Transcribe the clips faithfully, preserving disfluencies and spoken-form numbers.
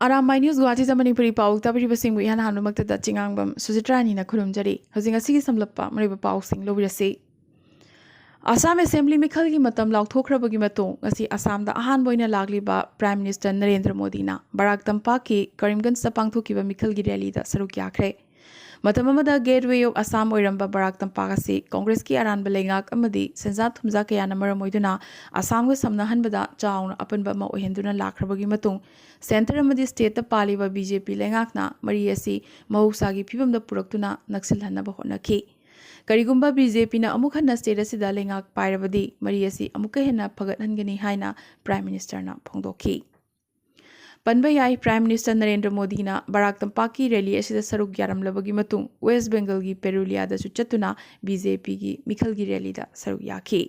ꯑꯔꯥꯝ ꯃꯥꯏ news ꯒꯨꯋꯥꯍꯥꯇꯤꯗ Manipuri ꯄꯥꯎ ꯇꯥꯕꯤꯔꯤꯕꯁꯤꯡꯕꯨ ꯏꯍꯥꯟ ꯍꯥꯟꯕꯃꯛꯇꯗ ꯆꯤꯉꯥꯡꯕꯝ ꯁꯨꯖꯤꯇ꯭ꯔꯥꯅꯤꯅ ꯈꯨꯔꯨꯝꯖꯔꯤ꯫ ꯍꯧꯖꯤꯛ ꯉꯁꯤꯒꯤ ꯁꯝꯂꯞꯄ ꯃꯔꯨꯑꯣꯏꯕ ꯄꯥꯎꯁꯤꯡ ꯂꯧꯕꯤꯔꯁꯤ꯫ ꯑꯁꯥꯝ ꯑꯦꯁꯦꯝꯕ꯭ꯂꯤ ꯃꯤꯈꯜꯒꯤ ꯃꯇꯝ ꯂꯥꯎꯊꯣꯛꯈ꯭ꯔꯕꯒꯤ ꯃꯇꯨꯡ ꯉꯁꯤ ꯑꯁꯥꯝꯗ ꯑꯍꯥꯟꯕ ꯑꯣꯏꯅ ꯂꯥꯛꯂꯤꯕ ꯄ꯭ꯔꯥꯏꯝ ꯃꯤꯅꯤꯁꯇꯔ ꯅꯔꯦꯟꯗ꯭ꯔ ꯃꯣꯗꯤꯅ ꯕꯔꯥꯛ ꯇꯝꯄꯥꯛꯀꯤ ꯀꯔꯤꯝꯒꯟꯖꯇ ꯄꯥꯡꯊꯣꯛꯈꯤꯕ ꯃꯤꯈꯜꯒꯤ ꯔꯦꯂꯤꯗ ꯁꯔꯨꯛ ꯌꯥꯈ꯭ꯔꯦ꯫ ꯃꯇꯝ ꯑꯃꯗ ꯒꯦꯠꯋꯦ ꯑꯣꯐ ꯑꯁꯥꯝ ꯑꯣꯏꯔꯝꯕ ꯕꯔꯥꯛ ꯇꯝꯄꯥꯛ ꯑꯁꯤ ꯀꯣꯡꯒ꯭ꯔꯦꯁꯀꯤ ꯑꯔꯥꯟꯕ ꯂꯩꯉꯥꯛ ꯑꯃꯗꯤ ꯁꯦꯟꯖꯥ ꯊꯨꯝꯖꯥ ꯀꯌꯥꯅ ꯃꯔꯝ ꯑꯣꯏꯗꯨꯅ ꯑꯁꯥꯝꯒ ꯁꯝꯅꯍꯟꯕꯗ ꯆꯥꯎꯅ ꯑꯄꯟꯕ ꯑꯃ ꯑꯣꯏꯍꯟꯗꯨꯅ ꯂꯥꯛꯈ꯭ꯔꯕꯒꯤ ꯃꯇꯨꯡ ꯁꯦꯟꯇꯔ ꯑꯃꯗꯤ ꯁ꯭ꯇꯦꯠꯇ ꯄꯥꯜꯂꯤꯕ ꯕꯤ ꯖꯦ ꯄꯤ ꯂꯩꯉꯥꯛꯅ ꯃꯔꯤ ꯑꯁꯤ ꯃꯍꯧꯁꯥꯒꯤ ꯐꯤꯕꯝꯗ ꯄꯨꯔꯛꯇꯨꯅ ꯅꯛꯁꯤꯜꯍꯟꯅꯕ ꯍꯣꯠꯅꯈꯤ꯫ ꯀꯔꯤꯒꯨꯝꯕ ꯕꯤ ꯖꯦ ꯄꯤꯅ ꯑꯃꯨꯛ ꯍꯟꯅ ꯁ꯭ꯇꯦꯠ ꯑꯁꯤꯗ ꯂꯩꯉꯥꯛ ꯄꯥꯏꯔꯕꯗꯤ ꯃꯔꯤ ꯑꯁꯤ ꯑꯃꯨꯛꯀ ꯍꯦꯟꯅ ꯐꯒꯠꯍꯟꯒꯅꯤ ꯍꯥꯏꯅ ꯄ꯭ꯔꯥꯏꯝ ꯃꯤꯅꯤꯁꯇꯔꯅ ꯐꯣꯡꯗꯣꯛꯈꯤ꯫ ꯄꯟꯕ ꯌꯥꯏ, ꯄ꯭ꯔꯥꯏꯝ ꯃꯤꯅꯤꯁꯇꯔ ꯅꯔꯦꯟꯗ꯭ꯔ ꯃꯣꯗꯤꯅ ꯕꯔꯥꯛ ꯇꯝꯄꯥꯛꯀꯤ ꯔꯦꯂꯤ ꯑꯁꯤꯗ ꯁꯔꯨꯛ ꯌꯥꯔꯝꯂꯕꯒꯤ ꯃꯇꯨꯡ ꯋꯦꯁ ꯕꯦꯡꯒꯜꯒꯤ ꯄꯦꯔꯨꯂꯤꯌꯥꯗꯁꯨ ꯆꯠꯇꯨꯅ ꯕꯤ ꯖꯦ ꯄꯤꯒꯤ ꯃꯤꯈꯜꯒꯤ ꯔꯦꯂꯤꯗ ꯁꯔꯨꯛ ꯌꯥꯈꯤ꯫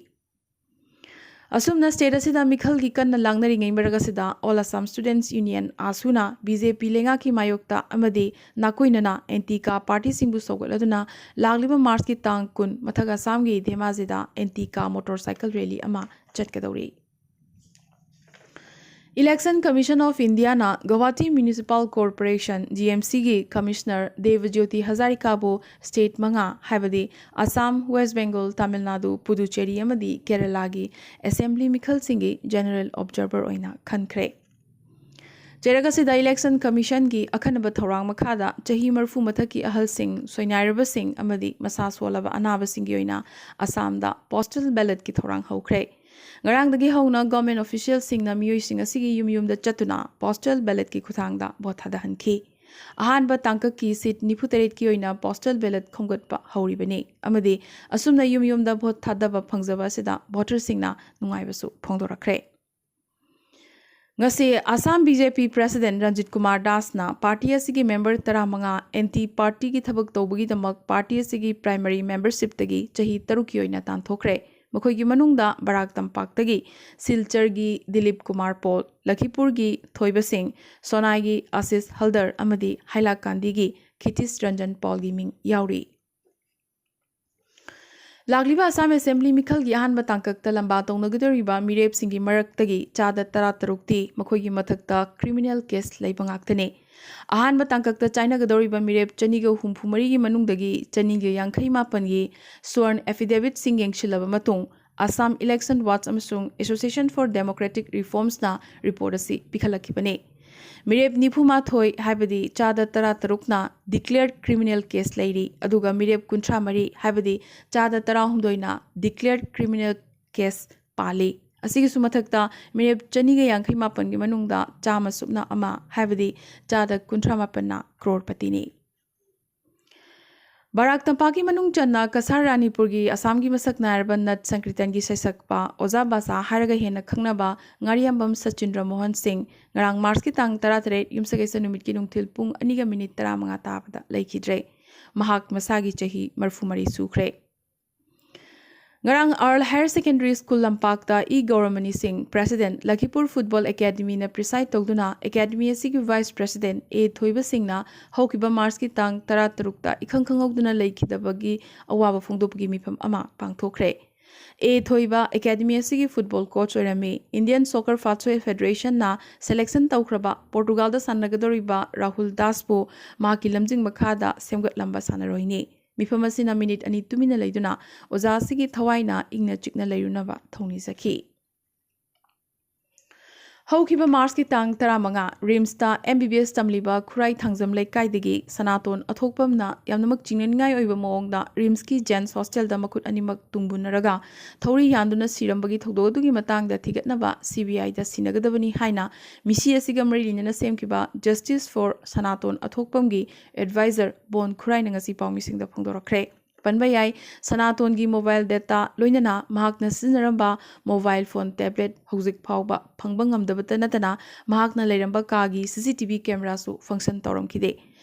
ꯑꯁꯨꯝꯅ ꯁ꯭ꯇꯦꯠ ꯑꯁꯤꯗ ꯃꯤꯈꯜꯒꯤ ꯀꯟꯅ ꯂꯥꯡꯅꯔꯤꯉꯩ ꯃꯔꯛ ꯑꯁꯤꯗ All Assam Students Union, ꯑꯥꯁꯨꯅ ꯕꯤ ꯖꯦ ꯄꯤ ꯂꯩꯉꯥꯛꯀꯤ ꯃꯥꯌꯣꯛꯇ ꯑꯃꯗꯤ ꯅꯥꯀꯣꯏꯅꯅ ꯑꯦꯟꯇꯤ ꯀꯥ ꯄꯥꯔꯇꯤꯁꯤꯡꯕꯨ ꯁꯧꯒꯠꯂꯗꯨꯅ ꯂꯥꯛꯂꯤꯕ ꯃꯥꯔꯆꯀꯤ ꯇꯥꯡ ꯀꯨꯟ ꯃꯊꯛ ꯑꯁꯥꯝꯒꯤ ꯙꯦꯃꯥꯖꯤꯗ ꯑꯦꯟꯇꯤ ꯀꯥ ꯃꯣꯇꯣꯔ ꯁꯥꯏꯀꯜ ꯔꯦꯂꯤ ꯑꯃ ꯆꯠꯀꯗꯧꯔꯤ꯫ Election Commission of Indiaꯅ Guwahati Municipal Corporation, G M ꯁꯤꯒꯤ ꯀꯃꯤꯁꯅꯔ ꯗꯦꯕꯖ꯭ꯌꯣꯇꯤ ꯍꯖꯥꯔꯤꯀꯥꯕꯨ ꯁ꯭ꯇꯦꯠ ꯃꯉꯥ, ꯍꯥꯏꯕꯗꯤ ꯑꯁꯥꯝ, ꯋꯦꯁ ꯕꯦꯡꯒꯣꯜ, ꯇꯥꯃꯤꯜ ꯅꯥꯗꯨ, ꯄꯨꯗꯨꯆꯦꯔꯤ ꯑꯃꯗꯤ ꯀꯦꯔꯂꯥꯒꯤ ꯑꯦꯁꯦꯝꯕ꯭ꯂꯤ ꯃꯤꯈꯜꯁꯤꯡꯒꯤ ꯖꯦꯅꯔꯦꯜ ꯑꯣꯕꯖꯔꯚꯔ ꯑꯣꯏꯅ ꯈꯟꯈ꯭ꯔꯦ꯫ ꯆꯩꯔꯛ ꯑꯁꯤꯗ ꯏꯂꯦꯛꯁꯟ ꯀꯃꯤꯁꯟꯒꯤ ꯑꯈꯟꯅꯕ ꯊꯧꯔꯥꯡ ꯃꯈꯥꯗ ꯆꯍꯤ ꯃꯔꯤꯐꯨ ꯃꯊꯛꯀꯤ ꯑꯍꯜꯁꯤꯡ, ꯁꯣꯏꯅꯥꯏꯔꯕꯁꯤꯡ ꯑꯃꯗꯤ ꯃꯁꯥ ꯁꯣꯜꯂꯕ ꯑꯅꯥꯕꯁꯤꯡꯒꯤ ꯑꯣꯏꯅ ꯑꯁꯥꯝꯗ ꯄꯣꯁꯇꯦꯜ ꯕꯦꯂꯠꯀꯤ ꯊꯧꯔꯥꯡ ꯍꯧꯈ꯭ꯔꯦ꯫ ꯉꯔꯥꯡꯗꯒꯤ ꯍꯧꯅ ꯒꯚꯔꯟꯃꯦꯟꯠ ꯑꯣꯐꯤꯁꯤꯌꯦꯜꯁꯤꯡꯅ ꯃꯤꯑꯣꯏꯁꯤꯡ ꯑꯁꯤꯒꯤ ꯌꯨꯝ ꯌꯨꯝꯗ ꯆꯠꯇꯨꯅ ꯄꯣꯁꯇꯦꯜ ꯕꯦꯂꯠꯀꯤ ꯈꯨꯠꯊꯥꯡꯗ ꯚꯣꯠ ꯊꯥꯗꯍꯟꯈꯤ꯫ ꯑꯍꯥꯟꯕ ꯇꯥꯡꯀꯛꯀꯤ ꯁꯤꯠ ꯅꯤꯐꯨ ꯇꯔꯦꯠꯀꯤ ꯑꯣꯏꯅ ꯄꯣꯁꯇꯦꯜ ꯕꯦꯂꯠ ꯈꯣꯝꯒꯠꯄ ꯍꯧꯔꯤꯕꯅꯤ ꯑꯃꯗꯤ ꯑꯁꯨꯝꯅ ꯌꯨꯝ ꯌꯨꯝꯗ ꯚꯣꯠ ꯊꯥꯗꯕ ꯐꯪꯖꯕ ꯑꯁꯤꯗ ꯚꯣꯇꯔꯁꯤꯡꯅ ꯅꯨꯡꯉꯥꯏꯕꯁꯨ ꯐꯣꯡꯗꯣꯔꯛꯈ꯭ꯔꯦ꯫ ꯉꯁꯤ ꯑꯁꯥꯝ ꯕꯤ ꯖꯦ ꯄꯤ ꯄ꯭ꯔꯦꯁꯤꯗꯦꯟꯠ ꯔꯟꯖꯤꯠ ꯀꯨꯃꯥꯔ ꯗꯥꯁꯅ ꯄꯥꯔꯇꯤ ꯑꯁꯤꯒꯤ ꯃꯦꯝꯕꯔ ꯇꯔꯥꯃꯉꯥ ꯑꯦꯟꯇꯤ ꯄꯥꯔꯇꯤꯒꯤ ꯊꯕꯛ ꯇꯧꯕꯒꯤꯗꯃꯛ ꯄꯥꯔꯇꯤ ꯑꯁꯤꯒꯤ ꯄ꯭ꯔꯥꯏꯃꯔꯤ ꯃꯦꯝꯕꯔꯁꯤꯞꯇꯒꯤ ꯆꯍꯤ ꯇꯔꯨꯛꯀꯤ ꯑꯣꯏꯅ ꯇꯥꯟꯊꯣꯛꯈ꯭ꯔꯦ꯫ ꯃꯈꯣꯏꯒꯤ ꯃꯅꯨꯡꯗ ꯕꯔꯥꯛ ꯇꯝꯄꯥꯛꯇꯒꯤ ꯁꯤꯜꯆꯔꯒꯤ ꯗꯤꯂꯤꯞ ꯀꯨꯃꯥꯔ ꯄꯣꯜ, ꯂꯈꯤꯄꯨꯔꯒꯤ ꯊꯣꯏꯕ ꯁꯤꯡ, ꯁꯣꯅꯥꯏꯒꯤ ꯑꯥꯁꯤꯁ ꯍꯜꯗꯔ ꯑꯃꯗꯤ ꯍꯥꯏꯂꯥꯀꯥꯟꯗꯤꯒꯤ ꯈꯤꯇꯤꯁ ꯔꯟꯖꯟ ꯄꯣꯜꯒꯤ ꯃꯤꯡ ꯌꯥꯎꯔꯤ꯫ ꯂꯥꯛꯂꯤꯕ ꯑꯁꯥꯝ ꯑꯦꯁꯦꯝꯕ꯭ꯂꯤ ꯃꯤꯈꯜꯒꯤ ꯑꯍꯥꯟꯕ ꯇꯥꯡꯀꯛꯇ ꯂꯝꯕꯥ ꯇꯧꯅꯒꯗꯧꯔꯤꯕ ꯃꯤꯔꯦꯞꯁꯤꯡꯒꯤ ꯃꯔꯛꯇꯒꯤ ꯆꯥꯗ ꯇꯔꯥ ꯇꯔꯨꯛꯇꯤ ꯃꯈꯣꯏꯒꯤ ꯃꯊꯛꯇ ꯀ꯭ꯔꯤꯃꯤꯅꯦꯜ ꯀꯦꯁ ꯂꯩꯕ ꯉꯥꯛꯇꯅꯤ꯫ ꯑꯍꯥꯟꯕ ꯇꯥꯡꯀꯛꯇ ꯆꯥꯏꯅꯒꯗꯧꯔꯤꯕ ꯃꯤꯔꯦꯞ ꯆꯅꯤꯒ ꯍꯨꯝꯐꯨ ꯃꯔꯤꯒꯤ ꯃꯅꯨꯡꯗꯒꯤ ꯆꯅꯤꯒ ꯌꯥꯡꯈꯩ ꯃꯥꯄꯟꯒꯤ ꯁ꯭ꯋꯔꯟ ꯑꯦꯐꯤꯗꯦꯕꯤꯠꯁꯤꯡ ꯌꯦꯡꯁꯤꯜꯂꯕ ꯃꯇꯨꯡ, ꯑꯁꯥꯝ ꯏꯂꯦꯛꯁꯟ ꯋꯥꯠꯆ ꯑꯃꯁꯨꯡ ꯑꯦꯁꯣꯁꯤꯌꯦꯁꯟ ꯐꯣꯔ ꯗꯦꯃꯣꯀ꯭ꯔꯦꯇꯤꯛ ꯔꯤꯐꯣꯔꯝꯁꯅ ꯔꯤꯄꯣꯔꯠ ꯑꯁꯤ ꯄꯤꯈꯠꯂꯛꯈꯤꯕꯅꯤ꯫ ꯃꯤꯔꯦꯞ ꯅꯤꯐꯨ ꯃꯥꯊꯣꯏ, ꯍꯥꯏꯕꯗꯤ ꯆꯥꯗ ꯇꯔꯥ ꯇꯔꯨꯛꯅ ꯗꯤꯀ꯭ꯂꯦꯌꯔ ꯀ꯭ꯔꯤꯃꯤꯅꯦꯜ ꯀꯦꯁ ꯂꯩꯔꯤ, ꯑꯗꯨꯒ ꯃꯤꯔꯦꯞ ꯀꯨꯟꯊ꯭ꯔꯥ ꯃꯔꯤ, ꯍꯥꯏꯕꯗꯤ ꯆꯥꯗ ꯇꯔꯥꯍꯨꯝꯗꯣꯏꯅ ꯗꯤꯀ꯭ꯂꯦꯌꯔ ꯀ꯭ꯔꯤꯃꯤꯅꯦꯜ ꯀꯦꯁ ꯄꯥꯜꯂꯤ꯫ ꯑꯁꯤꯒꯤꯁꯨ ꯃꯊꯛꯇ ꯃꯤꯔꯦꯞ ꯆꯅꯤꯒ ꯌꯥꯡꯈꯩ ꯃꯥꯄꯟꯒꯤ ꯃꯅꯨꯡꯗ ꯆꯥꯝꯃ ꯁꯨꯞꯅ ꯑꯃ, ꯍꯥꯏꯕꯗꯤ ꯆꯥꯗ ꯀꯨꯟꯊ꯭ꯔꯥ ꯃꯥꯄꯟꯅ ꯀ꯭ꯔꯣꯔꯄꯇꯤꯅꯤ꯫ ꯕꯔꯥꯛ ꯇꯝꯄꯥꯛꯀꯤ ꯃꯅꯨꯡ ꯆꯟꯅ ꯀꯁꯥꯔ ꯔꯥꯅꯤꯄꯨꯔꯒꯤ ꯑꯁꯥꯝꯒꯤ ꯃꯁꯛ ꯅꯥꯏꯔꯕ ꯅꯠ ꯁꯪꯀ꯭ꯔꯤꯇꯟꯒꯤ ꯁꯩꯁꯛꯄ ꯑꯣꯖꯥ ꯕꯥꯁꯥ ꯍꯥꯏꯔꯒ ꯍꯦꯟꯅ ꯈꯪꯅꯕ ꯉꯥꯔꯤꯌꯥꯝꯕꯝ ꯁꯆꯤꯟꯗ꯭ꯔ ꯃꯣꯍꯟ ꯁꯤꯡ ꯉꯔꯥꯡ ꯃꯥꯔꯆꯀꯤ ꯇꯥꯡ ꯇꯔꯥꯇꯔꯦꯠ, ꯌꯨꯝꯁꯀꯩꯁ ꯅꯨꯃꯤꯠꯀꯤ ꯅꯨꯡꯊꯤꯜ ꯄꯨꯡ ꯑꯅꯤꯒ ꯃꯤꯅꯤꯠ ꯇꯔꯥꯃꯉꯥ ꯇꯥꯕꯗ ꯂꯩꯈꯤꯗ꯭ꯔꯦ꯫ ꯃꯍꯥꯛ ꯃꯁꯥꯒꯤ ꯆꯍꯤ ꯃꯔꯤꯐꯨ ꯃꯔꯤ ꯁꯨꯈ꯭ꯔꯦ꯫ ꯉꯔꯥꯡ ꯑꯥꯔꯜ ꯍꯥꯌꯔ ꯁꯦꯀꯦꯟꯗꯔꯤ ꯁ꯭ꯀꯨꯜ ꯂꯝꯄꯥꯛꯇ ꯏ ꯒꯧꯔꯃꯅꯤ ꯁꯤꯡ, ꯄ꯭ꯔꯦꯁꯤꯗꯦꯟꯠ, ꯂꯈꯤꯄꯨꯔ ꯐꯨꯠꯕꯣꯜ ꯑꯦꯀꯥꯗꯃꯤꯅ ꯄ꯭ꯔꯤꯁꯥꯏꯗ ꯇꯧꯗꯨꯅ ꯑꯦꯀꯥꯗꯃꯤ ꯑꯁꯤꯒꯤ ꯚꯥꯏꯁ ꯄ꯭ꯔꯦꯁꯤꯗꯦꯟꯠ ꯑꯦ ꯊꯣꯏꯕ ꯁꯤꯡꯅ ꯍꯧꯈꯤꯕ ꯃꯥꯔꯆꯀꯤ ꯇꯥꯡ ꯇꯔꯥꯇꯔꯨꯛꯇ ꯏꯈꯪ ꯈꯪꯍꯧꯗꯅ ꯂꯩꯈꯤꯗꯕꯒꯤ ꯑꯋꯥꯕ ꯐꯣꯡꯗꯣꯛꯄꯒꯤ ꯃꯤꯐꯝ ꯑꯃ ꯄꯥꯡꯊꯣꯛꯈ꯭ꯔꯦ꯫ ꯑꯦ ꯊꯣꯏꯕ ꯑꯦꯀꯥꯗꯃꯤ ꯑꯁꯤꯒꯤ ꯐꯨꯠꯕꯣꯜ ꯀꯣꯆ ꯑꯣꯏꯔꯝꯃꯤ꯫ ꯏꯟꯗꯤꯌꯟ ꯁꯣꯀꯔ ꯐꯥꯠꯁꯣꯏ ꯐꯦꯗꯔꯦꯁꯟꯅ ꯁꯦꯂꯦꯛꯁꯟ ꯇꯧꯈ꯭ꯔꯕ ꯄꯣꯔꯇꯨꯒꯥꯜꯗ ꯁꯥꯟꯅꯒꯗꯧꯔꯤꯕ ꯔꯥꯍꯨꯜ ꯗꯥꯁꯄꯨ ꯃꯍꯥꯛꯀꯤ ꯂꯝꯖꯤꯡ ꯃꯈꯥꯗ ꯁꯦꯝꯒꯠꯂꯝꯕ ꯁꯥꯟꯅꯔꯣꯏꯅꯤ꯫ ꯃꯤꯐꯝ ꯑꯁꯤꯅ ꯃꯤꯅꯤꯠ ꯑꯅꯤ ꯇꯨꯃꯤꯟꯅ ꯂꯩꯗꯨꯅ ꯑꯣꯖꯥ ꯑꯁꯤꯒꯤ ꯊꯋꯥꯏꯅ ꯏꯪꯅ ꯆꯤꯛꯅ ꯂꯩꯔꯨꯅꯕ ꯊꯧꯅꯤꯖꯈꯤ꯫ ꯍꯧꯈꯤꯕ ꯃꯥꯔꯆꯀꯤ ꯇꯥꯡ ꯇꯔꯥꯃꯉꯥ, ꯔꯤꯝꯁꯇ ꯑꯦꯝ ꯕꯤ ꯕꯤ ꯑꯦꯁ ꯇꯝꯂꯤꯕ ꯈꯨꯔꯥꯏ ꯊꯥꯡꯖꯝ ꯂꯩꯀꯥꯏꯗꯒꯤ ꯁꯅꯥꯇꯣꯟ ꯑꯊꯣꯛꯄꯝꯅ ꯌꯥꯝꯅꯃꯛ ꯆꯤꯡꯅꯅꯤꯡꯉꯥꯏ ꯑꯣꯏꯕ ꯃꯑꯣꯡꯗ ꯔꯤꯝꯁꯀꯤ ꯖꯦꯟꯁ ꯍꯣꯁꯇꯦꯜꯗ ꯃꯈꯨꯠ ꯑꯅꯤꯃꯛ ꯇꯨꯡꯕꯨꯟꯅꯔꯒ ꯊꯧꯔꯤ ꯌꯥꯟꯗꯨꯅ ꯁꯤꯔꯝꯕꯒꯤ ꯊꯧꯗꯣꯛ ꯑꯗꯨꯒꯤ ꯃꯇꯥꯡꯗ ꯊꯤꯒꯠꯅꯕ ꯁꯤ ꯕꯤ ꯑꯥꯏꯗ ꯁꯤꯟꯅꯒꯗꯕꯅꯤ ꯍꯥꯏꯅ ꯃꯤꯁꯤ ꯑꯁꯤꯒ ꯃꯔꯤ ꯂꯩꯅꯅ ꯁꯦꯝꯈꯤꯕ Justice for ꯁꯅꯥꯇꯣꯟ ꯑꯊꯣꯛꯄꯝꯒꯤ ꯑꯦꯗꯚꯥꯏꯖꯔ ꯕꯣꯟ ꯈꯨꯔꯥꯏꯅ ꯉꯁꯤ ꯄꯥꯎꯃꯤꯁꯤꯡꯗ ꯐꯣꯡꯗꯣꯔꯛꯈ꯭ꯔꯦ꯫ ꯄꯟꯕ ꯌꯥꯏ, ꯁꯅꯥꯇꯣꯟꯒꯤ ꯃꯣꯕꯥꯏꯜ ꯗꯦꯇꯥ ꯂꯣꯏꯅꯅ ꯃꯍꯥꯛꯅ ꯁꯤꯖꯤꯟꯅꯔꯝꯕ ꯃꯣꯕꯥꯏꯜ ꯐꯣꯟ, ꯇꯦꯕ꯭ꯂꯦꯠ ꯍꯧꯖꯤꯛ ꯐꯥꯎꯕ ꯐꯪꯕ ꯉꯝꯗꯕꯇ ꯅꯠꯇꯅ ꯃꯍꯥꯛꯅ ꯂꯩꯔꯝꯕ ꯀꯥꯒꯤ ꯁꯤ ꯁꯤ ꯇꯤ ꯚꯤ ꯀꯦꯃꯦꯔꯥꯁꯨ ꯐꯪꯁꯟ ꯇꯧꯔꯝꯈꯤꯗꯦ꯫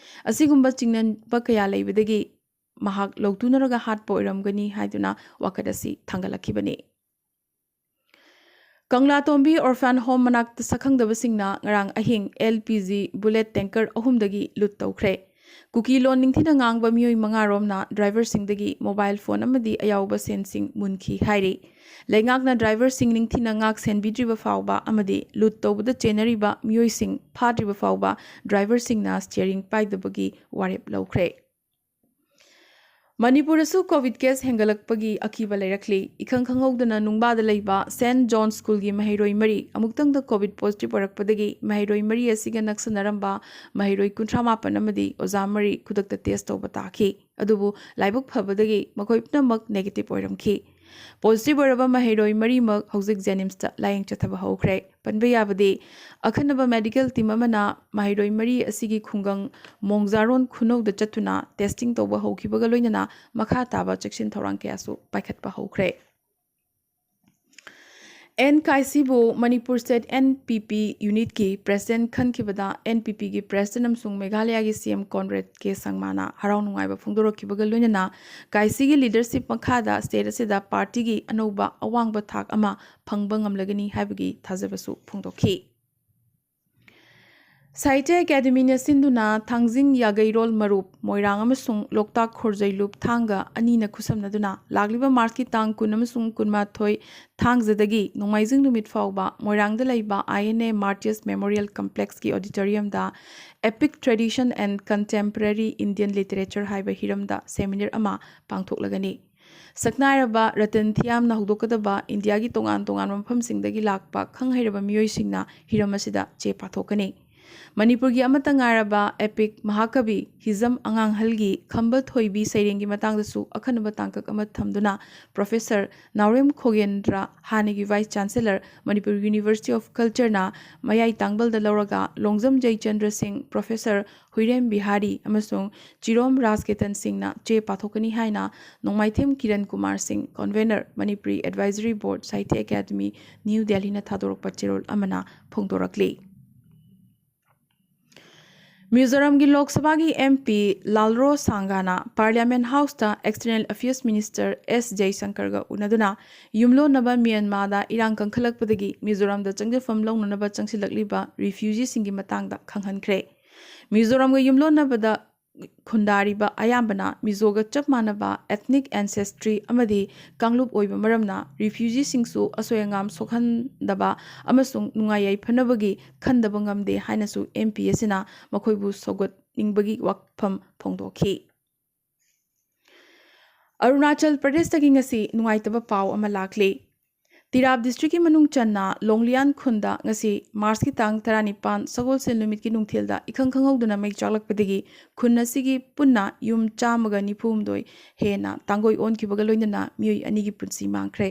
ꯑꯁꯤꯒꯨꯝꯕ ꯆꯤꯡꯅꯕ ꯀꯌꯥ ꯂꯩꯕꯗꯒꯤ ꯃꯍꯥꯛ ꯂꯧꯇꯨꯅꯔꯒ ꯍꯥꯠꯄ ꯑꯣꯏꯔꯝꯒꯅꯤ ꯍꯥꯏꯗꯨꯅ ꯋꯥꯀꯠ ꯑꯁꯤ ꯊꯥꯡꯒꯠꯂꯛꯈꯤꯕꯅꯤ꯫ ꯀꯪꯂꯥꯇꯣꯝꯕꯤ ꯑꯣꯔꯐꯥꯟ ꯍꯣꯝ ꯃꯅꯥꯛꯇ ꯁꯛꯈꯪꯗꯕꯁꯤꯡꯅ ꯉꯔꯥꯡ ꯑꯍꯤꯡ L P G bullet tanker ꯑꯍꯨꯝꯗꯒꯤ ꯂꯨꯠ ꯇꯧꯈ꯭ꯔꯦ꯫ ꯀꯨꯀꯤ ꯂꯣꯟ ꯅꯤꯡꯊꯤꯅ ꯉꯥꯡꯕ ꯃꯤꯑꯣꯏ ꯃꯉꯥꯔꯣꯝꯅ ꯗ꯭ꯔꯥꯏꯚꯔꯁꯤꯡꯗꯒꯤ ꯃꯣꯕꯥꯏꯜ ꯐꯣꯟ ꯑꯃꯗꯤ ꯑꯌꯥꯎꯕ ꯁꯦꯟꯁꯤꯡ ꯃꯨꯟꯈꯤ ꯍꯥꯏꯔꯤ꯫ ꯂꯩꯉꯥꯛꯅ ꯗ꯭ꯔꯥꯏꯚꯔꯁꯤꯡ ꯅꯤꯡꯊꯤꯅ ꯉꯥꯛ ꯁꯦꯟꯕꯤꯗ꯭ꯔꯤꯕ ꯐꯥꯎꯕ ꯑꯃꯗꯤ ꯂꯨꯠ ꯇꯧꯕꯗ ꯆꯦꯟꯅꯔꯤꯕ ꯃꯤꯑꯣꯏꯁꯤꯡ ꯐꯥꯗ꯭ꯔꯤꯕ ꯐꯥꯎꯕ ꯗ꯭ꯔꯥꯏꯚꯔꯁꯤꯡꯅ ꯁ꯭ꯇꯤꯌꯔꯤꯡ ꯄꯥꯏꯗꯕꯒꯤ ꯋꯥꯔꯦꯞ ꯂꯧꯈ꯭ꯔꯦ꯫ ꯃꯅꯤꯄꯨꯔꯗꯁꯨ ꯀꯣꯚꯤꯗ ꯀꯦꯁ ꯍꯦꯟꯒꯠꯂꯛꯄꯒꯤ ꯑꯀꯤꯕ ꯂꯩꯔꯛꯂꯤ꯫ ꯏꯈꯪ ꯈꯪꯍꯧꯗꯅ ꯅꯨꯡꯕꯥꯗ ꯂꯩꯕ ꯁꯦꯟꯠ ꯖꯣꯟ ꯁ꯭ꯀꯨꯜꯒꯤ ꯃꯍꯩꯔꯣꯏ ꯃꯔꯤ ꯑꯃꯨꯛꯇꯪꯗ ꯀꯣꯚꯤꯗ ꯄꯣꯖꯤꯇꯤꯚ ꯑꯣꯏꯔꯛꯄꯗꯒꯤ ꯃꯍꯩꯔꯣꯏ ꯃꯔꯤ ꯑꯁꯤꯒ ꯅꯛꯁꯟꯅꯔꯝꯕ ꯃꯍꯩꯔꯣꯏ ꯀꯨꯟꯊ꯭ꯔꯥ ꯃꯥꯄꯟ ꯑꯃꯗꯤ ꯑꯣꯖꯥ ꯃꯔꯤ ꯈꯨꯗꯛꯇ ꯇꯦꯁ ꯇꯧꯕ ꯇꯥꯈꯤ꯫ ꯑꯗꯨꯕꯨ ꯂꯥꯏꯕꯛ ꯐꯕꯗꯒꯤ ꯃꯈꯣꯏ ꯄꯨꯝꯅꯃꯛ ꯅꯦꯒꯦꯇꯤꯚ ꯑꯣꯏꯔꯝꯈꯤ꯫ ꯄꯣꯖꯤꯇꯤꯚ ꯑꯣꯏꯔꯕ ꯃꯍꯩꯔꯣꯏ ꯃꯔꯤꯃꯛ ꯍꯧꯖꯤꯛ ꯖꯦꯅꯤꯝꯁꯇ ꯂꯥꯌꯦꯡ ꯆꯠꯊꯕ ꯍꯧꯈ꯭ꯔꯦ꯫ ꯄꯟꯕ ꯌꯥꯕꯗꯤ, ꯑꯈꯟꯅꯕ ꯃꯦꯗꯤꯀꯦꯜ ꯇꯤꯝ ꯑꯃꯅ ꯃꯍꯩꯔꯣꯏ ꯃꯔꯤ ꯑꯁꯤꯒꯤ ꯈꯨꯡꯒꯪ ꯃꯣꯡꯖꯥꯔꯣꯟ ꯈꯨꯅꯧꯗ ꯆꯠꯇꯨꯅ ꯇꯦꯁꯇꯤꯡ ꯇꯧꯕ ꯍꯧꯈꯤꯕꯒ ꯂꯣꯏꯅꯅ ꯃꯈꯥ ꯇꯥꯕ ꯆꯦꯛꯁꯤꯟ ꯊꯧꯔꯥꯡ ꯀꯌꯥꯁꯨ ꯄꯥꯏꯈꯠꯄ ꯍꯧꯈ꯭ꯔꯦ꯫ ꯑꯦꯟ ꯀꯥꯏꯁꯤꯕꯨ Manipur state N P P ꯌꯨꯅꯤꯠꯀꯤ ꯄ꯭ꯔꯦꯁꯤꯗꯦꯟꯠ ꯈꯟꯈꯤꯕꯗ ꯑꯦꯟ ꯄꯤ ꯄꯤꯒꯤ ꯄ꯭ꯔꯦꯁꯤꯗꯦꯟꯠ ꯑꯃꯁꯨꯡ ꯃꯦꯘꯥꯂꯌꯥꯒꯤ ꯁꯤ ꯑꯦꯝ ꯀꯣꯟꯔꯦꯗ ꯀꯦ ꯁꯪꯃꯥꯅ ꯍꯔꯥꯎ ꯅꯨꯡꯉꯥꯏꯕ ꯐꯣꯡꯗꯣꯔꯛꯈꯤꯕꯒ ꯂꯣꯏꯅꯅ ꯀꯥꯏꯁꯤꯒꯤ ꯂꯤꯗꯔꯁꯤꯞ ꯃꯈꯥꯗ ꯁ꯭ꯇꯦꯠ ꯑꯁꯤꯗ ꯄꯥꯔꯇꯤꯒꯤ ꯑꯅꯧꯕ ꯑꯋꯥꯡꯕ ꯊꯥꯛ ꯑꯃ ꯐꯪꯕ ꯉꯝꯂꯒꯅꯤ ꯍꯥꯏꯕꯒꯤ ꯊꯥꯖꯕꯁꯨ ꯐꯣꯡꯗꯣꯛꯈꯤ꯫ ꯁꯥꯍꯤꯇ꯭ꯌ ꯑꯦꯀꯥꯗꯦꯃꯤꯅ ꯁꯤꯟꯗꯨꯅ ꯊꯥꯡꯖꯤꯡ ꯌꯥꯒꯩꯔꯣꯜ ꯃꯔꯨꯞ ꯃꯣꯏꯔꯥꯡ ꯑꯃꯁꯨꯡ ꯂꯣꯛꯇꯥꯛ ꯈꯣꯔꯖꯩꯂꯨꯞ ꯊꯥꯡꯒ ꯑꯅꯤꯅ ꯈꯨꯠꯁꯝꯅꯗꯨꯅ ꯂꯥꯛꯂꯤꯕ ꯃꯥꯔꯆꯀꯤ ꯇꯥꯡ ꯀꯨꯟ ꯑꯃꯁꯨꯡ ꯀꯨꯟꯃꯥꯊꯣꯏ ꯊꯥꯡꯖꯗꯒꯤ ꯅꯣꯡꯃꯥꯏꯖꯤꯡ ꯅꯨꯃꯤꯠ ꯐꯥꯎꯕ ꯃꯣꯏꯔꯥꯡꯗ ꯂꯩꯕ I N A martyrs memorial ꯀꯝꯄ꯭ꯂꯦꯛꯁꯀꯤ ꯑꯣꯗꯤꯇꯣꯔꯤꯌꯝꯗ Epic Tradition and Contemporary Indian Literature ꯍꯥꯏꯕ ꯍꯤꯔꯝꯗ ꯁꯦꯃꯤꯅꯥꯔ ꯑꯃ ꯄꯥꯡꯊꯣꯛꯂꯒꯅꯤ꯫ ꯁꯛꯅꯥꯏꯔꯕ ꯔꯇꯟ ꯊꯤꯌꯥꯝꯅ ꯍꯧꯗꯣꯛꯀꯗꯕ ꯏꯟꯗꯤꯌꯥꯒꯤ ꯇꯣꯉꯥꯟ ꯇꯣꯉꯥꯟꯕ ꯃꯐꯝꯁꯤꯡꯗꯒꯤ ꯂꯥꯛꯄ ꯈꯪ ꯍꯩꯔꯕ ꯃꯤꯑꯣꯏꯁꯤꯡꯅ ꯍꯤꯔꯝ ꯑꯁꯤꯗ ꯆꯦ ꯄꯥꯊꯣꯛꯀꯅꯤ꯫ ꯃꯅꯤꯄꯨꯔꯒꯤ ꯑꯃꯠꯇ ꯉꯥꯏꯔꯕ epic ꯃꯍꯥꯀꯕꯤ ꯍꯤꯖꯝ ꯑꯉꯥꯡꯍꯜꯒꯤ ꯈꯝꯕ ꯊꯣꯏꯕꯤ ꯁꯩꯔꯦꯡꯒꯤ ꯃꯇꯥꯡꯗꯁꯨ ꯑꯈꯟꯅꯕ ꯇꯥꯡꯀꯛ ꯑꯃ ꯊꯝꯗꯨꯅ ꯄ꯭ꯔꯣꯐꯦꯁꯔ ꯅꯥꯎꯔꯦꯝ ꯈꯣꯒꯦꯟꯗ꯭ꯔ, ꯍꯥꯟꯅꯒꯤ vice chancellor, Manipur university of ꯀꯜꯆꯔꯅ ꯃꯌꯥꯏ ꯇꯥꯡꯕꯜꯗ ꯂꯧꯔꯒ ꯂꯣꯡꯖꯝ ꯖꯩꯆꯟꯗ꯭ꯔ ꯁꯤꯡ, ꯄ꯭ꯔꯣꯐꯦꯁꯔ ꯍꯨꯏꯔꯦꯝ ꯕꯤꯍꯥꯔꯤ ꯑꯃꯁꯨꯡ ꯆꯤꯔꯣꯝ ꯔꯥꯖꯀꯦꯇꯟ ꯁꯤꯡꯅ ꯆꯦ ꯄꯥꯊꯣꯛꯀꯅꯤ ꯍꯥꯏꯅ ꯅꯣꯡꯃꯥꯏꯊꯦꯝ Kiran Kumar Singh, convener, Manipuri advisory board, Sahitya academy, new ꯗꯦꯜꯂꯤꯅ ꯊꯥꯗꯣꯔꯛꯄ ꯆꯦꯔꯣꯜ ꯑꯃꯅ ꯐꯣꯡꯗꯣꯔꯛꯂꯤ꯫ ꯃꯤꯖꯣꯔꯥꯝꯒꯤ ꯂꯣꯛ ꯁꯚꯥꯒꯤ ꯑꯦꯝ ꯄꯤ ꯂꯥꯜꯔꯣ ꯁꯥꯡꯒꯥꯅ ꯄꯥꯔꯂꯤꯌꯥꯃꯦꯟ ꯍꯥꯎꯁꯇ ꯑꯦꯛꯁꯇꯔꯅꯦꯜ ꯑꯐꯤꯌꯔꯁ ꯃꯤꯅꯤꯁꯇꯔ ꯑꯦꯁ ꯖꯌꯁꯪꯀꯔꯒ ꯎꯅꯗꯨꯅ ꯌꯨꯝꯂꯣꯟꯅꯕ ꯃ꯭ꯌꯥꯟꯃꯥꯔꯗ ꯏꯔꯥꯡ ꯀꯟꯈꯠꯂꯛꯄꯗꯒꯤ ꯃꯤꯖꯣꯔꯥꯝꯗ ꯆꯪꯖꯐꯝ ꯂꯧꯅꯅꯕ ꯆꯪꯁꯤꯜꯂꯛꯂꯤꯕ ꯔꯤꯐ꯭ꯌꯨꯖꯤꯁꯤꯡꯒꯤ ꯃꯇꯥꯡꯗ ꯈꯪꯍꯟꯈ꯭ꯔꯦ꯫ ꯃꯤꯖꯣꯔꯥꯝꯒ ꯌꯨꯝꯂꯣꯟꯅꯕꯗ ꯈꯨꯟꯗꯥꯔꯤꯕ ꯑꯌꯥꯝꯕꯅ ꯃꯤꯖꯣꯒ ꯆꯞ ꯃꯥꯟꯅꯕ ethnic ancestry ꯑꯃꯗꯤ ꯀꯥꯡꯂꯨꯞ ꯑꯣꯏꯕ ꯃꯔꯝꯅ refugeeꯁꯤꯡꯁꯨ ꯑꯁꯣꯏ ꯑꯉꯥꯝ ꯁꯣꯛꯍꯟꯗꯕ ꯑꯃꯁꯨꯡ ꯅꯨꯡꯉꯥꯏ ꯌꯥꯏꯐꯅꯕꯒꯤ ꯈꯟꯗꯕ ꯉꯝꯗꯦ ꯍꯥꯏꯅꯁꯨ ꯑꯦꯝ ꯄꯤ ꯑꯁꯤꯅ ꯃꯈꯣꯏꯕꯨ ꯁꯧꯒꯠꯅꯤꯡꯕꯒꯤ ꯋꯥꯐꯝ ꯐꯣꯡꯗꯣꯛꯈꯤ꯫ ꯑꯔꯨꯅꯥꯆꯜ ꯄ꯭ꯔꯗꯦꯁꯇꯒꯤ ꯉꯁꯤ ꯅꯨꯡꯉꯥꯏꯇꯕ ꯄꯥꯎ ꯑꯃ ꯂꯥꯛꯂꯤ꯫ ꯇꯤꯔꯥꯞ ꯗꯤꯁꯇ꯭ꯔꯤꯛꯀꯤ ꯃꯅꯨꯡ ꯆꯟꯅ ꯂꯣꯡꯂꯤꯌꯥꯟ ꯈꯨꯟꯗ ꯉꯁꯤ ꯃꯥꯔꯆꯀꯤ ꯇꯥꯡ ꯇꯔꯥꯅꯤꯄꯥꯟ ꯁꯒꯣꯜꯁꯦꯟ ꯅꯨꯃꯤꯠꯀꯤ ꯅꯨꯡꯊꯤꯜꯗ ꯏꯈꯪ ꯈꯪꯍꯧꯗꯅ ꯃꯩ ꯆꯥꯛꯂꯛꯄꯗꯒꯤ ꯈꯨꯟ ꯑꯁꯤꯒꯤ ꯄꯨꯟꯅ ꯌꯨꯝ ꯆꯥꯝꯃꯒ ꯅꯤꯐꯨ ꯍꯨꯝꯗꯣꯏ ꯍꯦꯟꯅ ꯇꯥꯡꯒꯣꯏ ꯑꯣꯟꯈꯤꯕꯒ ꯂꯣꯏꯅꯅ ꯃꯤꯑꯣꯏ ꯑꯅꯤꯒꯤ ꯄꯨꯟꯁꯤ ꯃꯥꯡꯈ꯭ꯔꯦ꯫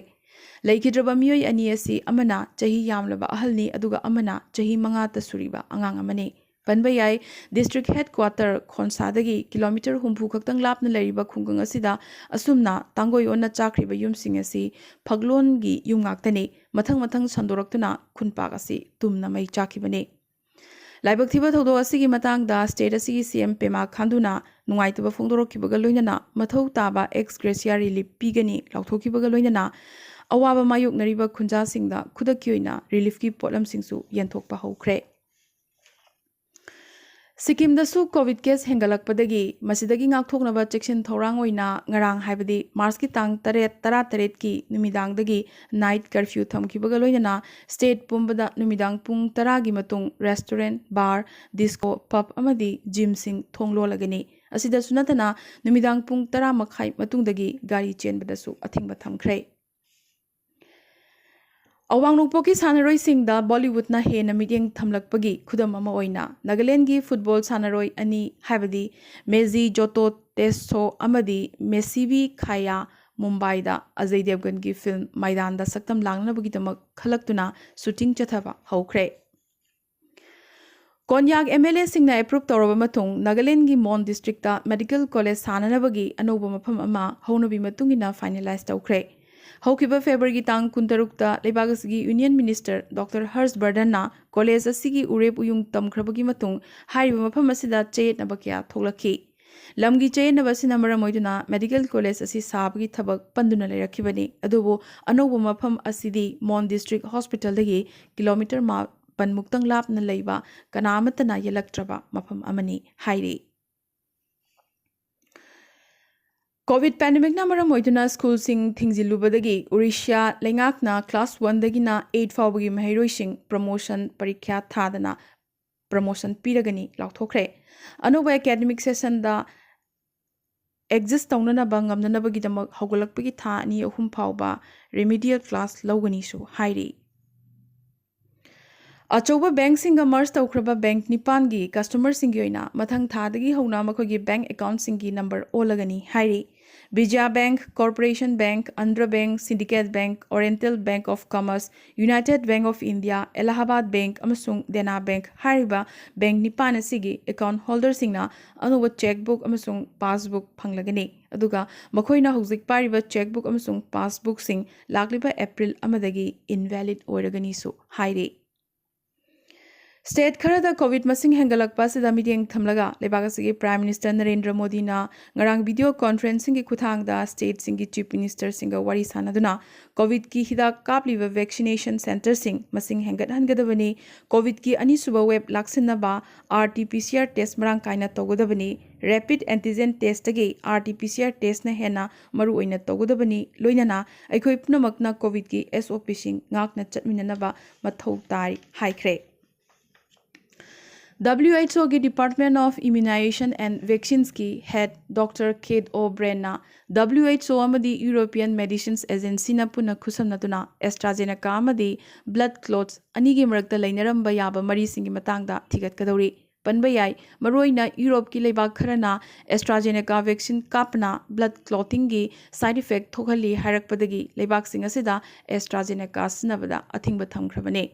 ꯂꯩꯈꯤꯗ꯭ꯔꯕ ꯃꯤꯑꯣꯏ ꯑꯅꯤ ꯑꯁꯤ ꯑꯃꯅ ꯆꯍꯤ ꯌꯥꯝꯂꯕ ꯑꯍꯜꯅꯤ, ꯑꯗꯨꯒ ꯑꯃꯅ ꯆꯍꯤ ꯃꯉꯥꯇ ꯁꯨꯔꯤꯕ ꯑꯉꯥꯡ ꯑꯃꯅꯤ꯫ ꯄꯟꯕ ꯌꯥꯏ, ꯗꯤꯁꯇ꯭ꯔꯤꯛ ꯍꯦꯗꯀ꯭ꯋꯥꯇꯔ ꯈꯣꯟꯁꯥꯗꯒꯤ ꯀꯤꯂꯣꯃꯤꯇꯔ ꯍꯨꯝꯐꯨ ꯈꯛꯇꯪ ꯂꯥꯞꯅ ꯂꯩꯔꯤꯕ ꯈꯨꯡꯒꯪ ꯑꯁꯤꯗ ꯑꯁꯨꯝꯅ ꯇꯥꯡꯒꯣꯏ ꯑꯣꯟꯅ ꯆꯥꯈ꯭ꯔꯤꯕ ꯌꯨꯝꯁꯤꯡ ꯑꯁꯤ ꯐꯛꯂꯣꯟꯒꯤ ꯌꯨꯝ ꯉꯥꯛꯇꯅꯤ꯫ ꯃꯊꯪ ꯃꯊꯪ ꯁꯟꯗꯣꯔꯛꯇꯨꯅ ꯈꯨꯟꯄꯥꯛ ꯑꯁꯤ ꯇꯨꯝꯅ ꯃꯩ ꯆꯥꯛꯈꯤꯕꯅꯤ꯫ ꯂꯥꯏꯕꯛ ꯊꯤꯕ ꯊꯧꯗꯣꯛ ꯑꯁꯤꯒꯤ ꯃꯇꯥꯡꯗ ꯁ꯭ꯇꯦꯠ ꯑꯁꯤꯒꯤ ꯁꯤ ꯑꯦꯝ ꯄꯦꯃꯥ ꯈꯥꯟꯗꯨꯅ ꯅꯨꯡꯉꯥꯏꯇꯕ ꯐꯣꯡꯗꯣꯔꯛꯈꯤꯕꯒ ꯂꯣꯏꯅꯅ ꯃꯊꯧ ꯇꯥꯕ ex gratia relief ꯄꯤꯒꯅꯤ ꯂꯥꯎꯊꯣꯛꯈꯤꯕꯒ ꯂꯣꯏꯅꯅ ꯑꯋꯥꯕ ꯃꯥꯌꯣꯛꯅꯔꯤꯕ ꯈꯨꯟꯖꯥꯁꯤꯡꯗ ꯈꯨꯗꯛꯀꯤ ꯑꯣꯏꯅ reliefꯀꯤ ꯄꯣꯠꯂꯝꯁꯤꯡꯁꯨ ꯌꯦꯟꯊꯣꯛꯄ ꯍꯧꯈ꯭ꯔꯦ꯫ ꯁꯤꯛꯀꯤꯝꯗꯁꯨ ꯀꯣꯚꯤꯗ ꯀꯦꯁ ꯍꯦꯟꯒꯠꯂꯛꯄꯗꯒꯤ ꯃꯁꯤꯗꯒꯤ ꯉꯥꯛꯊꯣꯛꯅꯕ ꯆꯦꯛꯁꯤꯟ ꯊꯧꯔꯥꯡ ꯑꯣꯏꯅ ꯉꯔꯥꯡ, ꯍꯥꯏꯕꯗꯤ ꯃꯥꯔꯆꯀꯤ ꯇꯥꯡ ꯇꯔꯦꯠ, ꯇꯔꯥꯇꯔꯦꯠꯀꯤ ꯅꯨꯃꯤꯗꯥꯡꯗꯒꯤ night curfew ꯊꯝꯈꯤꯕꯒ ꯂꯣꯏꯅꯅ ꯁ꯭ꯇꯦꯠ ꯄꯨꯝꯕꯗ ꯅꯨꯃꯤꯗꯥꯡ ꯄꯨꯡ ꯇꯔꯥꯒꯤ ꯃꯇꯨꯡ restaurant, bar, disco, pub ꯑꯃꯗꯤ ꯖꯤꯝꯁꯤꯡ ꯊꯣꯡ ꯂꯣꯜꯂꯒꯅꯤ꯫ ꯑꯁꯤꯗꯁꯨ ꯅꯠꯇꯅ ꯅꯨꯃꯤꯗꯥꯡ ꯄꯨꯡ ꯇꯔꯥ ꯃꯈꯥꯏ ꯃꯇꯨꯡꯗꯒꯤ ꯒꯥꯔꯤ ꯆꯦꯟꯕꯗꯁꯨ ꯑꯊꯤꯡꯕ ꯊꯝꯈ꯭ꯔꯦ꯫ ꯑꯋꯥꯡ ꯅꯣꯡꯄꯣꯛꯀꯤ ꯁꯥꯟꯅꯔꯣꯏꯁꯤꯡꯗ ꯕꯣꯂꯤꯋꯨꯗꯅ ꯍꯦꯟꯅ ꯃꯤꯠꯌꯦꯡ ꯊꯝꯂꯛꯄꯒꯤ ꯈꯨꯗꯝ ꯑꯃ ꯑꯣꯏꯅ ꯅꯥꯒꯥꯂꯦꯟꯗꯒꯤ ꯐꯨꯠꯕꯣꯜ ꯁꯥꯟꯅꯔꯣꯏ ꯑꯅꯤ, ꯍꯥꯏꯕꯗꯤ ꯃꯦꯖꯤ ꯖꯣꯇꯣ ꯇꯦꯁꯣ ꯑꯃꯗꯤ ꯃꯦꯁꯤꯕꯤ ꯈꯥꯌꯥ, ꯃꯨꯝꯕꯥꯏꯗ ꯑꯖꯩ ꯗꯦꯕꯒꯟꯒꯤ ꯐꯤꯜꯝ ꯃꯥꯏꯗꯥꯟꯗ ꯁꯛꯇꯝ ꯂꯥꯡꯅꯕꯒꯤꯗꯃꯛ ꯈꯜꯂꯛꯇꯨꯅ ꯁꯨꯇꯤꯡ ꯆꯠꯊꯕ ꯍꯧꯈ꯭ꯔꯦ꯫ ꯀꯣꯟꯌꯥꯛ ꯑꯦꯝ ꯑꯦꯜ ꯑꯦꯁꯤꯡꯅ ꯑꯦꯄ꯭ꯔꯨꯞ ꯇꯧꯔꯕ ꯃꯇꯨꯡ ꯅꯥꯒꯥꯂꯦꯟꯗꯒꯤ ꯃꯣꯟ ꯗꯤꯁꯇ꯭ꯔꯤꯛꯇ ꯃꯦꯗꯤꯀꯦꯜ ꯀꯣꯂꯦꯖ ꯁꯥꯅꯅꯕꯒꯤ ꯑꯅꯧꯕ ꯃꯐꯝ ꯑꯃ ꯍꯧꯅꯕꯤ ꯃꯇꯨꯡ ꯏꯟꯅ ꯐꯥꯏꯅꯦꯂꯥꯏꯖ ꯇꯧꯈ꯭ꯔꯦ꯫ ꯍꯧꯈꯤꯕ ꯐꯦꯕ꯭ꯔꯨꯋꯥꯔꯤꯒꯤ ꯇꯥꯡ ꯀꯨꯟꯇꯔꯨꯛꯇ ꯂꯩꯕꯥꯛ ꯑꯁꯤꯒꯤ ꯌꯨꯅꯤꯌꯟ ꯃꯤꯅꯤꯁꯇꯔ ꯗꯣꯛꯇꯔ ꯍꯔꯁ ꯕꯔꯗꯟꯅ ꯀꯣꯂꯦꯖ ꯑꯁꯤꯒꯤ ꯎꯔꯦꯞ ꯎꯌꯨꯡ ꯇꯝꯈ꯭ꯔꯕꯒꯤ ꯃꯇꯨꯡ ꯍꯥꯏꯔꯤꯕ ꯃꯐꯝ ꯑꯁꯤꯗ ꯆꯌꯦꯠꯅꯕ ꯀꯌꯥ ꯊꯣꯛꯂꯛꯈꯤ꯫ ꯂꯝꯒꯤ ꯆꯌꯦꯠꯅꯕ ꯑꯁꯤꯅ ꯃꯔꯝ ꯑꯣꯏꯗꯨꯅ ꯃꯦꯗꯤꯀꯦꯜ ꯀꯣꯂꯦꯖ ꯑꯁꯤ ꯁꯥꯕꯒꯤ ꯊꯕꯛ ꯄꯟꯗꯨꯅ ꯂꯩꯔꯛꯈꯤꯕꯅꯤ꯫ ꯑꯗꯨꯕꯨ ꯑꯅꯧꯕ ꯃꯐꯝ ꯑꯁꯤꯗꯤ ꯃꯣꯟ ꯗꯤꯁꯇ꯭ꯔꯤꯛ ꯍꯣꯁꯄꯤꯇꯥꯜꯗꯒꯤ ꯀꯤꯂꯣꯃꯤꯇꯔ ꯃꯥꯄꯟ ꯃꯨꯛꯇꯪ ꯂꯥꯞꯅ ꯂꯩꯕ ꯀꯅꯥ ꯑꯃꯠꯇꯅ ꯌꯦꯜꯂꯛꯇ꯭ꯔꯕ ꯃꯐꯝ ꯑꯃꯅꯤ ꯍꯥꯏꯔꯤ꯫ ꯀꯣꯚꯤꯗ ꯄꯦꯟꯗꯦꯃꯤꯛꯅ ꯃꯔꯝ ꯑꯣꯏꯗꯨꯅ ꯁ꯭ꯀꯨꯜꯁꯤꯡ ꯊꯤꯡꯖꯤꯜꯂꯨꯕꯗꯒꯤ ꯎꯔꯤꯁ꯭ꯌꯥ ꯂꯩꯉꯥꯛꯅ ꯀ꯭ꯂꯥꯁ ꯋꯥꯟꯗꯒꯤꯅ ꯑꯩꯠ ꯐꯥꯎꯕꯒꯤ ꯃꯍꯩꯔꯣꯏꯁꯤꯡ ꯄ꯭ꯔꯃꯣꯁꯟ ꯄꯔꯤꯈ꯭ꯌꯥ ꯊꯥꯗꯅ ꯄ꯭ꯔꯃꯣꯁꯟ ꯄꯤꯔꯒꯅꯤ ꯂꯥꯎꯊꯣꯛꯈ꯭ꯔꯦ꯫ ꯑꯅꯧꯕ ꯑꯦꯀꯥꯗꯃꯤꯛ ꯁꯦꯁꯟꯗ ꯑꯦꯛꯖꯤꯁ ꯇꯧꯅꯅꯕ ꯉꯝꯅꯅꯕꯒꯤꯗꯃꯛ ꯍꯧꯒꯠꯂꯛꯄꯒꯤ ꯊꯥ ꯑꯅꯤ ꯑꯍꯨꯝ ꯐꯥꯎꯕ ꯔꯤꯃꯤꯗꯤꯌꯦꯜ ꯀ꯭ꯂꯥꯁ ꯂꯧꯒꯅꯤꯁꯨ ꯍꯥꯏꯔꯤ꯫ ꯑꯆꯧꯕ ꯕꯦꯡꯛꯁꯤꯡꯒ ꯃꯔꯖ ꯇꯧꯈ꯭ꯔꯕ ꯕꯦꯡꯛ ꯅꯤꯄꯥꯟꯒꯤ ꯀꯁꯇꯃꯔꯁꯤꯡꯒꯤ ꯑꯣꯏꯅ ꯃꯊꯪ ꯊꯥꯗꯒꯤ ꯍꯧꯅ ꯃꯈꯣꯏꯒꯤ ꯕꯦꯡꯛ ꯑꯦꯀꯥꯎꯟꯠꯁꯤꯡꯒꯤ ꯅꯝꯕꯔ ꯑꯣꯜꯂꯒꯅꯤ ꯍꯥꯏꯔꯤ꯫ Vijaya bank, corporation bank, Andhra bank, syndicate bank, oriental bank of commerce, united bank of India, Allahabad bank ꯑꯃꯁꯨꯡ ꯗꯦꯅꯥ ꯕꯦꯡꯛ ꯍꯥꯏꯔꯤꯕ ꯕꯦꯡꯛ ꯅꯤꯄꯥꯟ ꯑꯁꯤꯒꯤ ꯑꯦꯀꯥꯎꯟꯠ ꯍꯣꯜꯗꯔꯁꯤꯡꯅ ꯑꯅꯧꯕ ꯆꯦꯛꯕꯨꯛ ꯑꯃꯁꯨꯡ ꯄꯥꯁꯕꯨꯛ ꯐꯪꯂꯒꯅꯤ꯫ ꯑꯗꯨꯒ ꯃꯈꯣꯏꯅ ꯍꯧꯖꯤꯛ ꯄꯥꯏꯔꯤꯕ ꯆꯦꯛꯕꯨꯛ ꯑꯃꯁꯨꯡ ꯄꯥꯁꯕꯨꯛꯁꯤꯡ ꯂꯥꯛꯂꯤꯕ ꯑꯦꯄ꯭ꯔꯤꯜ ꯑꯃꯗꯒꯤ ꯏꯟꯚꯦꯂꯤꯗ ꯑꯣꯏꯔꯒꯅꯤꯁꯨ ꯍꯥꯏꯔꯤ꯫ ꯁ꯭ꯇꯦꯠ ꯈꯔꯗ ꯀꯣꯚꯤꯗ ꯃꯁꯤꯡ ꯍꯦꯟꯒꯠꯂꯛꯄ ꯑꯁꯤꯗ ꯃꯤꯠꯌꯦꯡ ꯊꯝꯂꯒ ꯂꯩꯕꯥꯛ ꯑꯁꯤꯒꯤ ꯄ꯭ꯔꯥꯏꯝ ꯃꯤꯅꯤꯁꯇꯔ ꯅꯔꯦꯟꯗ꯭ꯔ ꯃꯣꯗꯤꯅ ꯉꯔꯥꯡ ꯚꯤꯗꯤꯑꯣ ꯀꯣꯟꯐꯔꯦꯟꯁꯤꯡꯒꯤ ꯈꯨꯠꯊꯥꯡꯗ ꯁ꯭ꯇꯦꯠꯁꯤꯡꯒꯤ ꯆꯤꯐ ꯃꯤꯅꯤꯁꯇꯔꯁꯤꯡꯒ ꯋꯥꯔꯤ ꯁꯥꯟꯅꯗꯨꯅ ꯀꯣꯚꯤꯗꯀꯤ ꯍꯤꯗꯥꯛ ꯀꯥꯞꯂꯤꯕ ꯚꯦꯛꯁꯤꯅꯦꯁꯟ ꯁꯦꯟꯇꯔꯁꯤꯡ ꯃꯁꯤꯡ ꯍꯦꯟꯒꯠꯍꯟꯒꯗꯕꯅꯤ, ꯀꯣꯚꯤꯗꯀꯤ ꯑꯅꯤꯁꯨꯕ ꯋꯦꯕ ꯂꯥꯛꯁꯤꯟꯅꯕ R T P C R test ꯃꯔꯥꯡ ꯀꯥꯏꯅ ꯇꯧꯒꯗꯕꯅꯤ, ꯔꯦꯄꯤꯗ ꯑꯦꯟꯇꯤꯖꯦꯟ ꯇꯦꯁꯇꯒꯤ R T P C R ꯇꯦꯁꯅ ꯍꯦꯟꯅ ꯃꯔꯨꯑꯣꯏꯅ ꯇꯧꯒꯗꯕꯅꯤ, ꯂꯣꯏꯅꯅ ꯑꯩꯈꯣꯏ ꯄꯨꯝꯅꯃꯛꯅ ꯀꯣꯚꯤꯗꯀꯤ ꯑꯦꯁ ꯑꯣ ꯄꯤꯁꯤꯡ ꯉꯥꯛꯅ ꯆꯠꯃꯤꯟꯅꯅꯕ ꯃꯊꯧ ꯇꯥꯏ ꯍꯥꯏꯈ꯭ꯔꯦ꯫ ꯗꯕ꯭ꯂꯤꯌꯨ ꯑꯩꯆ ꯑꯣꯒꯤ Department of Immunization and Vaccinesꯀꯤ ꯍꯦꯗ ꯗꯣꯛꯇꯔ ꯀꯦꯠ ꯑꯣ ꯕ꯭ꯔꯦꯟꯅ ꯗꯕ꯭ꯂꯤꯌꯨ ꯑꯩꯆ ꯑꯣ ꯑꯃꯗꯤ ꯌꯨꯔꯣꯄꯤꯌꯟ ꯃꯦꯗꯤꯁꯤꯟꯁ ꯑꯦꯖꯦꯟꯁꯤꯅ ꯄꯨꯟꯅ ꯈꯨꯠꯁꯝꯅꯗꯨꯅ AstraZeneca ꯑꯃꯗꯤ ꯕ꯭ꯂꯗ ꯀ꯭ꯂꯣꯠꯁ ꯑꯅꯤꯒꯤ ꯃꯔꯛꯇ ꯂꯩꯅꯔꯝꯕ ꯌꯥꯕ ꯃꯔꯤꯁꯤꯡꯒꯤ ꯃꯇꯥꯡꯗ ꯊꯤꯒꯠꯀꯗꯧꯔꯤ꯫ ꯄꯟꯕ ꯌꯥꯏ, ꯃꯔꯨꯑꯣꯏꯅ ꯌꯨꯔꯣꯞꯀꯤ ꯂꯩꯕꯥꯛ ꯈꯔꯅ AstraZeneca ꯚꯦꯛꯁꯤꯟ ꯀꯥꯞꯄꯅ ꯕ꯭ꯂꯗ ꯀ꯭ꯂꯣꯇꯤꯡꯒꯤ ꯁꯥꯏꯗ ꯏꯐꯦꯛ ꯊꯣꯛꯍꯜꯂꯤ ꯍꯥꯏꯔꯛꯄꯗꯒꯤ ꯂꯩꯕꯥꯛꯁꯤꯡ ꯑꯁꯤꯗ AstraZeneca ꯁꯤꯖꯤꯟꯅꯕꯗ ꯑꯊꯤꯡꯕ ꯊꯝꯈ꯭ꯔꯕꯅꯤ꯫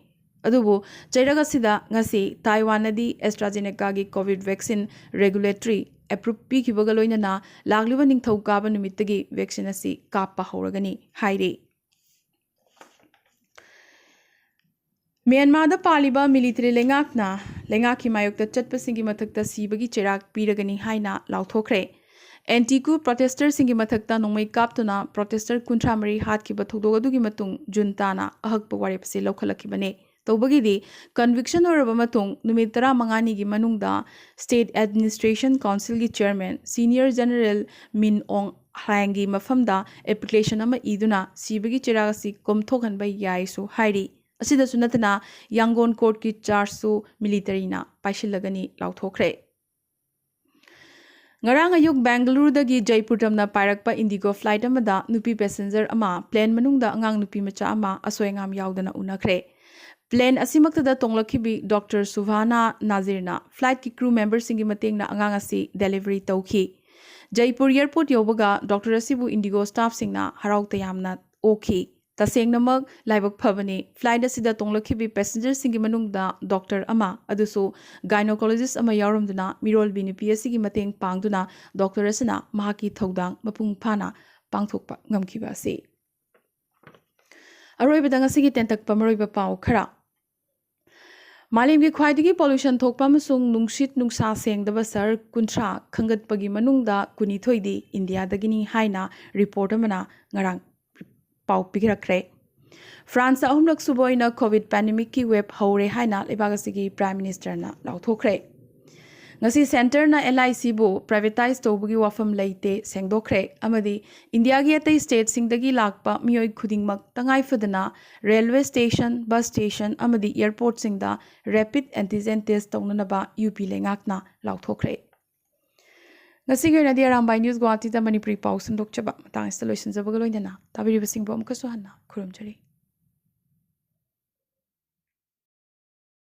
ꯑꯗꯨꯕꯨ ꯆꯩꯔꯛ ꯑꯁꯤꯗ ꯉꯁꯤ ꯇꯥꯏꯋꯥꯟꯅꯗꯤ AstraZenecaꯒꯤ ꯀꯣꯚꯤꯗ ꯚꯦꯛꯁꯤꯟ ꯔꯦꯒꯨꯂꯦꯇꯔꯤ ꯑꯦꯄ꯭ꯔꯨꯞ ꯄꯤꯈꯤꯕꯒ ꯂꯣꯏꯅꯅ ꯂꯥꯛꯂꯤꯕ ꯅꯤꯡꯊꯧꯀꯥꯕ ꯅꯨꯃꯤꯠꯇꯒꯤ ꯚꯦꯛꯁꯤꯟ ꯑꯁꯤ ꯀꯥꯞꯄ ꯍꯧꯔꯒꯅꯤ ꯍꯥꯏꯔꯤ꯫ ꯃ꯭ꯌꯥꯟꯃꯥꯔꯗ ꯄꯥꯜꯂꯤꯕ ꯃꯤꯂꯤꯇꯔꯤ ꯂꯩꯉꯥꯛꯅ ꯂꯩꯉꯥꯛꯀꯤ ꯃꯥꯌꯣꯛꯇ ꯆꯠꯄꯁꯤꯡꯒꯤ ꯃꯊꯛꯇ ꯁꯤꯕꯒꯤ ꯆꯩꯔꯥꯛ ꯄꯤꯔꯒꯅꯤ ꯍꯥꯏꯅ ꯂꯥꯎꯊꯣꯛꯈ꯭ꯔꯦ꯫ ꯑꯦꯟꯇꯤꯀꯨ ꯄ꯭ꯔꯣꯇꯦꯁꯇꯔꯁꯤꯡꯒꯤ ꯃꯊꯛꯇ ꯅꯣꯡꯃꯩ ꯀꯥꯞꯇꯨꯅ ꯄ꯭ꯔꯣꯇꯦꯁꯇꯔ ꯀꯨꯟꯊ꯭ꯔꯥ ꯃꯔꯤ ꯍꯥꯠꯈꯤꯕ ꯊꯧꯗꯣꯛ ꯑꯗꯨꯒꯤ ꯃꯇꯨꯡ ꯖꯨꯟꯇꯥꯅ ꯑꯍꯛꯄ ꯋꯥꯔꯦꯞ ꯑꯁꯤ ꯂꯧꯈꯠꯂꯛꯈꯤꯕꯅꯤ꯫ ꯇꯧꯕꯒꯤꯗꯤ conviction ꯑꯣꯏꯔꯕ ꯃꯇꯨꯡ ꯅꯨꯃꯤꯠ ꯇꯔꯥꯃꯉꯥꯅꯤꯒꯤ ꯃꯅꯨꯡꯗ State Administration Councilꯒꯤ Chairman Senior General Min Aung Hlaingꯒꯤ ꯃꯐꯝꯗ application ꯑꯃ ꯏꯗꯨꯅ ꯁꯤꯕꯒꯤ ꯆꯩꯔꯥꯛ ꯑꯁꯤ ꯀꯣꯝꯊꯣꯛꯍꯟꯕ ꯌꯥꯏꯁꯨ ꯍꯥꯏꯔꯤ꯫ ꯑꯁꯤꯗꯁꯨ ꯅꯠꯇꯅ ꯌꯥꯡꯒꯣꯟ courtꯀꯤ chargeꯁꯨ militaryꯅ ꯄꯥꯏꯁꯤꯜꯂꯒꯅꯤ ꯂꯥꯎꯊꯣꯛꯈ꯭ꯔꯦ꯫ ꯉꯔꯥꯡ ꯑꯌꯨꯛ ꯕꯦꯡꯒꯂꯨꯔꯨꯗꯒꯤ ꯖꯩꯄꯨꯔ ꯇꯝꯅ ꯄꯥꯏꯔꯛꯄ Indigo flight ꯑꯃꯗ ꯅꯨꯄꯤ passenger ꯑꯃ plane ꯃꯅꯨꯡꯗ ꯑꯉꯥꯡ ꯅꯨꯄꯤ ꯃꯆꯥ ꯑꯃ ꯑꯁꯣꯏ ꯑꯉꯥꯝ ꯌꯥꯎꯗꯅ ꯎꯅꯈ꯭ꯔꯦ꯫ Plane ꯑꯁꯤꯃꯛꯇꯗ ꯇꯣꯡꯂꯛꯈꯤꯕꯤ Doctor Suhana Nazirꯅ flightꯀꯤ crew memberꯁꯤꯡꯒꯤ ꯃꯇꯦꯡꯅ ꯑꯉꯥꯡ ꯑꯁꯤ delivery ꯇꯧꯈꯤ꯫ ꯖꯩꯄꯨꯔ airport ꯌꯧꯕꯒ doctor ꯑꯁꯤꯕꯨ Indigo staffꯁꯤꯡꯅ ꯍꯔꯥꯎ ꯇꯌꯥꯝꯅ ꯑꯣꯛꯈꯤ꯫ ꯇꯁꯦꯡꯅꯃꯛ ꯂꯥꯏꯕꯛ ꯐꯕꯅꯤ꯫ Flight ꯑꯁꯤꯗ ꯇꯣꯡꯂꯛꯈꯤꯕꯤ passengerꯁꯤꯡꯒꯤ ꯃꯅꯨꯡꯗ doctor ꯑꯃ, ꯑꯗꯨꯁꯨ gynecologist ꯑꯃ ꯌꯥꯎꯔꯝꯗꯨꯅ ꯃꯤꯔꯣꯜꯕꯤ ꯅꯨꯄꯤ ꯑꯁꯤꯒꯤ ꯃꯇꯦꯡ ꯄꯥꯡꯗꯨꯅ doctor ꯑꯁꯤꯅ ꯃꯍꯥꯛꯀꯤ ꯊꯧꯗꯥꯡ ꯃꯄꯨꯡ ꯐꯥꯅ ꯄꯥꯡꯊꯣꯛꯄ ꯉꯝꯈꯤꯕ ꯑꯁꯤ꯫ ꯑꯔꯣꯏꯕꯗ ꯉꯁꯤꯒꯤ ꯇꯦꯟꯇꯛꯄ ꯃꯔꯨꯑꯣꯏꯕ ꯄꯥꯎ ꯈꯔ꯫ ꯃꯥꯂꯦꯝꯒꯤ ꯈ꯭ꯋꯥꯏꯗꯒꯤ pollution ꯊꯣꯛꯄ ꯑꯃꯁꯨꯡ ꯅꯨꯡꯁꯤꯠ ꯅꯨꯡꯁꯥ ꯁꯦꯡꯗꯕ ꯁꯍꯔ ꯀꯨꯟꯊ꯭ꯔꯥ ꯈꯟꯒꯠꯄꯒꯤ ꯃꯅꯨꯡꯗ ꯀꯨꯟꯅꯤꯊꯣꯏꯗꯤ ꯏꯟꯗꯤꯌꯥꯗꯒꯤꯅꯤ ꯍꯥꯏꯅ report ꯑꯃꯅ ꯉꯔꯥꯡ ꯄꯥꯎ ꯄꯤꯔꯛꯈ꯭ꯔꯦ꯫ France ꯑꯍꯨꯝꯂꯛ ꯁꯨꯕ ꯑꯣꯏꯅ COVID pandemicꯀꯤ wave ꯍꯧꯔꯦ ꯍꯥꯏꯅ ꯂꯩꯕꯥꯛ ꯑꯁꯤꯒꯤ Prime Ministerꯅ ꯂꯥꯎꯊꯣꯛꯈ꯭ꯔꯦ꯫ ꯉꯁꯤ centreꯅ LICꯕꯨ privatise ꯇꯧꯕꯒꯤ ꯋꯥꯐꯝ ꯂꯩꯇꯦ ꯁꯦꯡꯗꯣꯛꯈ꯭ꯔꯦ ꯑꯃꯗꯤ ꯏꯟꯗꯤꯌꯥꯒꯤ ꯑꯇꯩ stateꯁꯤꯡꯗꯒꯤ ꯂꯥꯛꯄ ꯃꯤꯑꯣꯏ ꯈꯨꯗꯤꯡꯃꯛ ꯇꯉꯥꯏ ꯐꯗꯅ railway station, bus station ꯑꯃꯗꯤ airportꯁꯤꯡꯗ rapid antigen test ꯇꯧꯅꯅꯕ UP ꯂꯩꯉꯥꯛꯅ ꯂꯥꯎꯊꯣꯛꯈ꯭ꯔꯦ꯫ ꯉꯁꯤꯒꯤ ꯑꯣꯏꯅꯗꯤ ꯑꯔꯥꯝꯕꯥꯏ News ꯒꯨꯋꯥꯍꯥꯇꯤꯗ ꯃꯅꯤꯄꯨꯔꯤ ꯄꯥꯎ ꯁꯟꯗꯣꯛꯆꯕ ꯃꯇꯥꯡ ꯑꯁꯤꯗ ꯂꯣꯏꯁꯤꯟꯖꯕꯒ ꯂꯣꯏꯅꯅ ꯇꯥꯕꯤꯔꯤꯕꯁꯤꯡꯕꯨ ꯑꯃꯨꯛꯀꯁꯨ ꯍꯟꯅ ꯈꯨꯔꯨꯝꯖꯔꯤ꯫